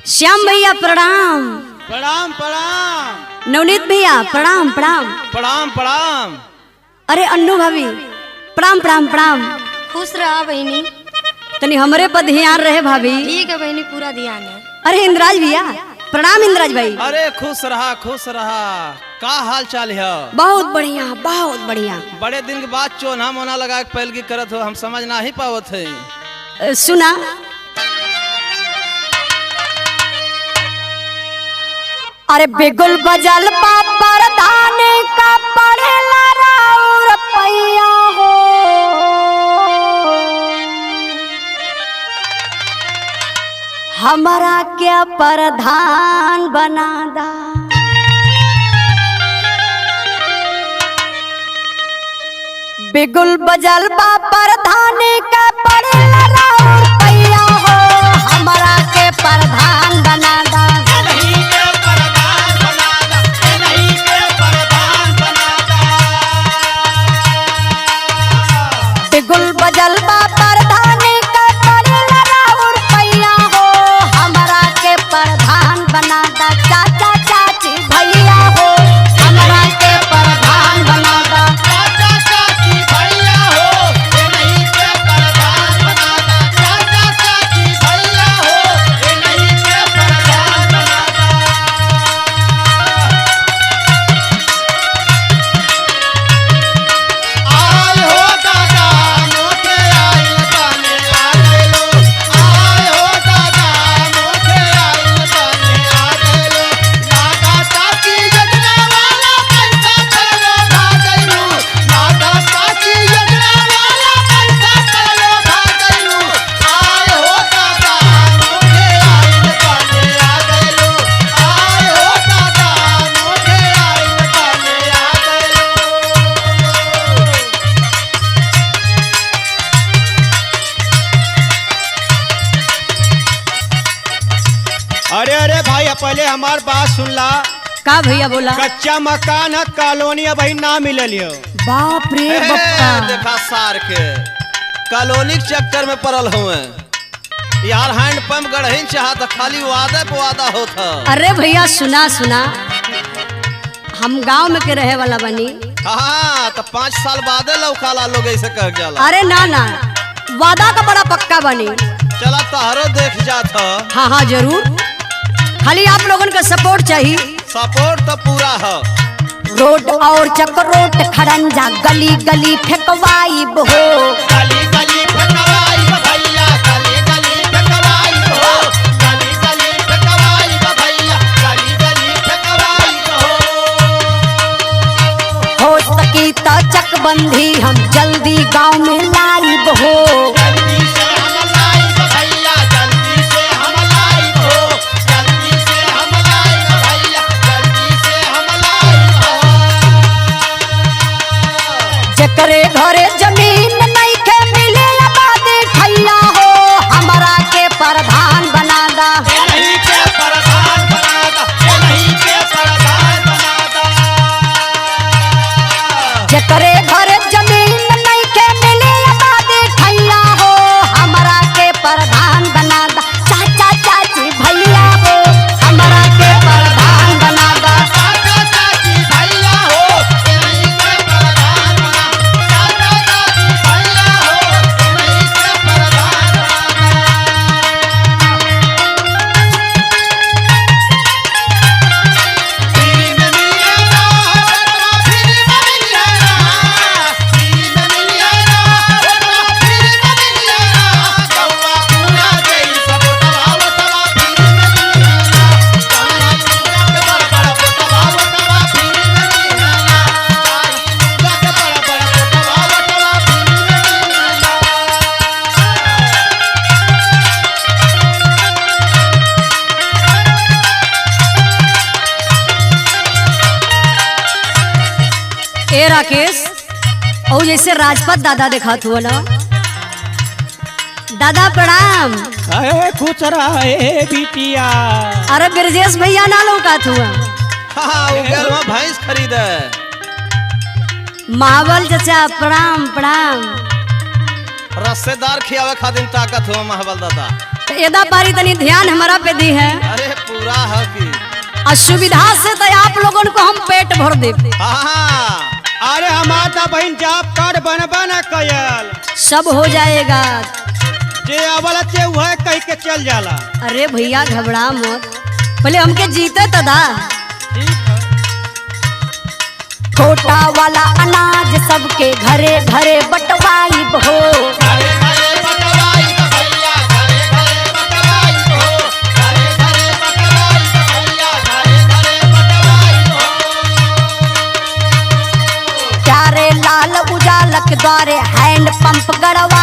श्याम भैया प्रणाम। प्रणाम प्रणाम। नवनीत भैया प्रणाम प्रणाम। प्रणाम प्रणाम। अरे अन्नू भाभी प्रणाम प्रणाम प्रणाम। खुश रहा बहनी। तनी हमरे पर ध्यान रहे भाभी। ठीक है बहनी, पूरा ध्यान है। अरे इंद्राज भैया प्रणाम। इंद्राज भाई। अरे खुश रहा खुश रहा। का हाल चाल है? बहुत बढ़िया बहुत बढ़िया। बड़े दिन के बाद चोना मोना लगा के पैलगी करत हो, हम समझ ना ही पावत है। सुना, अरे बिगुल बजल बापर धाने का पड़ेला राउर पैया हो, हमारा क्या प्रधान बना दा। बिगुल बजल बापर धाने का पड़ेला राउर पैया हो, हमारा के प्रधान बना दा। बिगुल बजल बापर धाने का पड़ेला राउर पैया हो, हमारा के प्रधान बना दा। चाचा चाची भैया हो, हमारा के प्रधान बना दा। चाचा चाची भैया हो, नहीं के प्रधान बना दा। चाचा चाची भैया हो, नहीं के प्रधान बना दा। आय हो दादा मोके आइल बाने आ गइलो। आय हो दादा मोके आइल बाने आ गइलो। नागा चाची योजना वाला पैसा चलो भागइलो। नागा चाची योजना वाला पैसा चलो भागइलो। आय हो दादा मोके आइल बाने आ गइलो। आय हो दादा मोके आइल बाने आ गइलो। अरे अरे भाई, पहले हमार बात सुन ला। का भैया बोला? कच्चा मकान है, कॉलोनी भाई ना मिलल हो। बाप रे बप्पा। देखा सार के कॉलोनी के चक्कर में पड़ल हुए यार। हैंड पंप गढ़ही चाहत खाली वादा पे वादा होत। अरे भैया सुना सुना, हम गांव में के रहे वाला बनी। हाँ तो 5 साल बाद लौकाला लोग ऐसे कह जाला। अरे ना ना, वादा का बड़ा पक्का बनी। चला तहरो देख जात। हाँ हाँ जरूर, खाली आप लोगन का सपोर्ट चाहिए। सपोर्ट तो पूरा है। रोड और चक्रोट खड़ंजा गली गली फेंकवाइब हो। गली गली फेंकवाई भैया, गली गली फेंकवाई हो। गली गली फेंकवाई भैया, गली गली फेंकवाई हो। हो सकी तो चकबंदी हम जल्दी गांव में लाइब हो। जल्दी से हम लाइब भैया, जल्दी से हम लाइब हो। जल्दी से हम लाइब भैया, जल्दी से हम लाइब हो। जकरे घरे जमीन नइखे मिले आबादी ठैया हो, हमरा के प्रधान बना दा। नहीं के प्रधान बना दा, नहीं के प्रधान बना दा। जकरे घरे जमीन नइखे मिले आबादी ठैया हो, हमरा के प्रधान बना दा। चाचा चाची भैया हो, हमरा के प्रधान बना दा। चाचा चाची भैया हो, नहीं के प्रधान बना। चाचा चाची भैया हो, नहीं के प्रधान बना। फ्री में मिली ना, फ्री में मिली ना, फ्री में मिली ना, फ्री में मिली ना। गौवा पूरा देई सब तवा तवा फ्री में मिली ना। गौवा पूरा के बड़ा बड़ा तवा तवा फ्री में मिली ना। पूरा के बड़ा बड़ा तवा तवा फ्री में मिली ना। ए राकेश, और जैसे राजपत दादा दिखात हुआ ना। दादा प्रणाम। अरे खुश रहा ए बिटिया। अरे ब्रजेश भैया ना लौकात हुआ। हाँ वो गल में भैंस खरीदे। महाबल चाचा प्रणाम प्रणाम। रस्सेदार खियावे खातिर ताकत हो महाबल दादा। तो एदा पारी तनी ध्यान हमारा पे दी है। अरे पूरा है की। असुविधा से तो आप लोगन को हम पेट भर दे। हाँ, अरे हमार ता बहन जॉब कार्ड बनबा ना कयल। सब हो जाएगा। जे आवला ते वह कह के चल जाला। अरे भैया घबरा मत, पहले हमके जीते तदा। ठीक है। छोटा वाला अनाज सबके घरे घरे बंटवाई हो। घरे घरे बटवाई भैया, घरे घरे बटवाई हो, घरे घरे बटवाई भैया, घरे घरे बटवाई हो। प्यारे लाल उजालक द्वारे हैंड पंप गड़वाई।